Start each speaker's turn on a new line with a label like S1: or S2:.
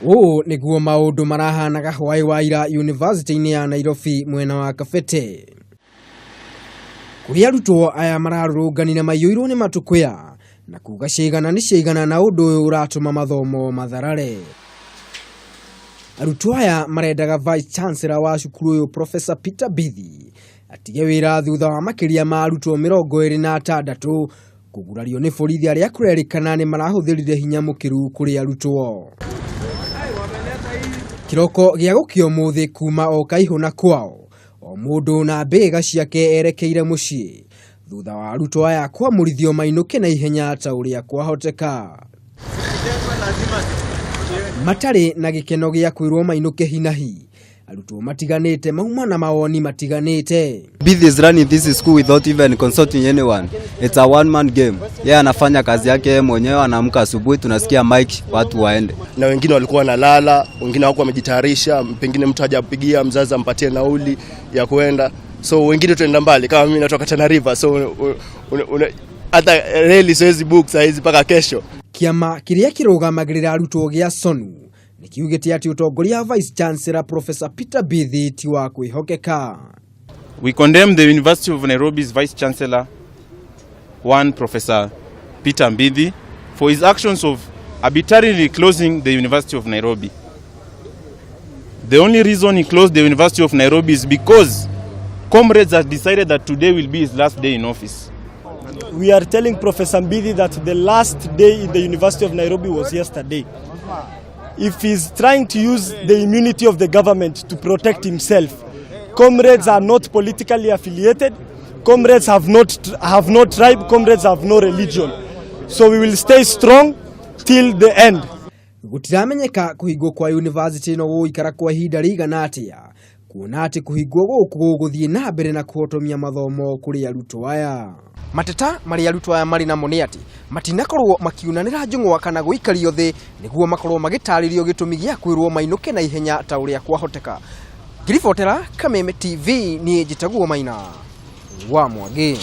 S1: Ũũ nĩguo maũndũ marahanaga hwaĩ wa ira yunivasĩtĩ-inĩ ya Nairobi mwena wa Kabete. Kũrĩa arutwo aya mararũrũnganire maiyũirwo nĩ matũkũya na kuga ciaigana nĩ ciaigana na ũndũ ũyũ ũratũma mathomo matharare. Arutwo aya marendaga Vice Chancellor wa cukuru ũyũ Professor Peter Mbithi atige wĩra thutha wa makĩria ma arutwo 26 kũgurario nĩ borithi arĩa kũrerĩkana nĩ marahũthĩrire hinya mũkĩru kũrĩ arutwo. Kĩroko gĩa gũkĩa ũmũthĩ kuma o kaihũ na kwao, o mũndũ na mbĩga ciake erekeire mũciĩ thutha wa arutwo aya kwamũrithio mainũke na ihenya ta ũrĩa kwahoteka. Matarĩ na gĩkeno gĩa kwĩrwo mainũke hinahi, arutwo matiganĩte mauma na mawoni matiganĩte.
S2: Mbithi is running this school without even consulting anyone. It's a one man game. Yeye anafanya kazi yake yeye mwenyewe, anaamka asubuhi, tunasikia mic, watu waende.
S3: Na wengine walikuwa wanalala, wengine hawakuwa wamejitayarisha, pengine mtu hajapigia mzazi ampatie nauli ya kuenda. So wengine tunaenda mbali, kama mimi natoka Tana River, so hata reli siwezi book saa hizi mpaka kesho.
S1: Kĩama kĩrĩa kĩrũgamagĩrĩra arutwo gĩa SONU nĩ kiugĩte atĩ ũtongoria wa Vice Chancellor Professor Peter Mbithi ti wa kwĩhokeka.
S4: We condemn the University of Nairobi's Vice Chancellor, one Professor Peter Mbithi, for his actions of arbitrarily closing the University of Nairobi. The only reason he closed the University of Nairobi is because comrades have decided that today will be his last day in office.
S5: We are telling Professor Mbithi that the last day in the University of Nairobi was yesterday. If he's trying to use the immunity of the government to protect himself, comrades are not politically affiliated, comrades have no tribe, comrades have no religion. So we will stay strong till the end.
S1: Gũtiramenyeka kũhingwo kwa yunivasĩtĩ ĩno gũgũikara kwa ihinda rĩigana atĩa, kuona atĩ kũhingwo gũkũ gũgũthiĩ na mbere na kũhotomia mathomo kũrĩ arutwo aya. Mateta marĩa arutwo aya marĩ namo nĩ atĩ matinakorwo makiunanĩra njũng'wa kana gũikario thĩ nĩguo makorwo magĩtarĩrio gĩtũmi gĩa kwĩrwo mainũke na ihenya ta ũrĩa kwahoteka. Ngĩribotera Kameme TV, niĩ njĩtagwo Maina wa Mwangi.